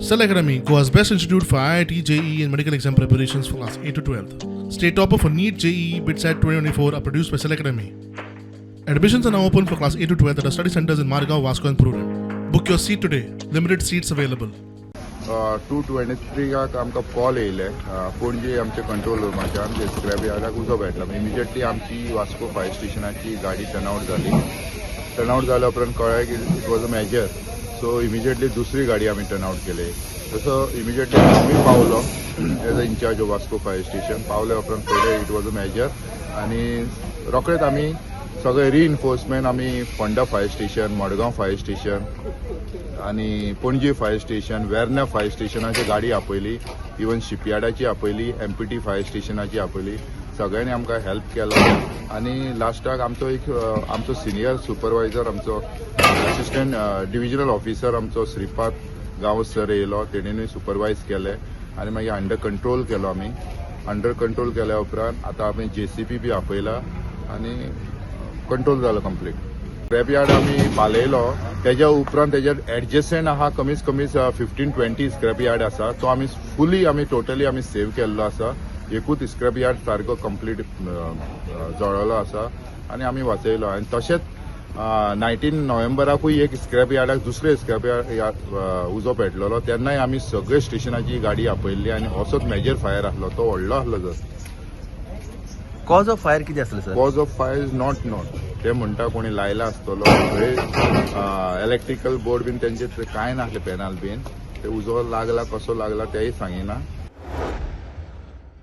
Cell Academy, Goa's best institute for IIT, JEE, and medical exam preparations for class 8 to 12. State topper for NEET, JEE, BITSAT 2024 are produced by Cell Academy. Admissions are now open for class 8 to 12 at our study centers in Margao, Vasco, and Prudent. Book your seat today. Limited seats available. 2:23 आमकां call येयले पणजे आमच्या control रुमाच्यान, ते scrap यार्डाक उजो पेटला. Immediately आमची Vasco fire स्टेशनाची गाडी turnout जाली. टर्नआउट जाल्या उपरांत कळ्ळें की it was a major, so immediately दुसरी गाडी आमी टर्नआउट केली. तसो इमिजिएटली आमी पावलो as a incharge of Vasco fire station. पावल्या उपरांत पळयलें, it was a major आनी रोखडेच आमी सगळे रिइन्फोर्समेंट आमी Ponda fire station, Margao fire station आनी Panaji fire station, Verna fire स्टेशनाची गाडी आपयली, इवन शिपयार्डाची आपयली, एमपीटी फायर स्टेशनाची आपयली. सगळ्यांनी आमकां हेल्प केलो आनी लास्टाक आमचो एक आमचो सिनियर सुपरवायझर, आमचो असिस्टंट डिविजनल ऑफिसर आमचो श्रीपाद गांवस सर येयलो. तेणेनूय सुपरवायज केलें आनी मागीर अंडर कंट्रोल केलो आमी. अंडर कंट्रोल केल्या उपरांत आतां आमी जेसीबी बी आपयला आनी कंट्रोल जालो कंप्लीट. स्क्रॅप यार्ड आमी पालयलो. तेज्या उपरांत तेज्या एडजसंट आहा कमीत कमी 15-20 स्क्रॅप यार्ड आसा. तो आमी फुली, आमी टोटली आमी सेव केल्लो आसा. एकूच स्क्रॅप यार्ड सारको कंप्लीट जळ्ळलो आसा आनी आमी वाचयलो. आनी तशेंच 19 नोव्हेंबराकूय एक स्क्रॅप यार्डाक, दुसरे स्क्रॅप यार्ड उजो पेटलेलो. तेन्नाय आमी सगळे स्टेशनाची गाडी आपयल्ली आनी असोच मेजर फायर आसलो, तो व्हडलो आसलो जर. कॉज ऑफ फायर कितें आसलें sir? Cause of fire is not known. ते म्हणटा कोणी लायला आसतलो. थंय इलेक्ट्रिकल बोर्ड बीन तेंचे थंय कांय नासले, पॅनल बीन. ते उजो लागला, कसो लागला तेय सांगिना.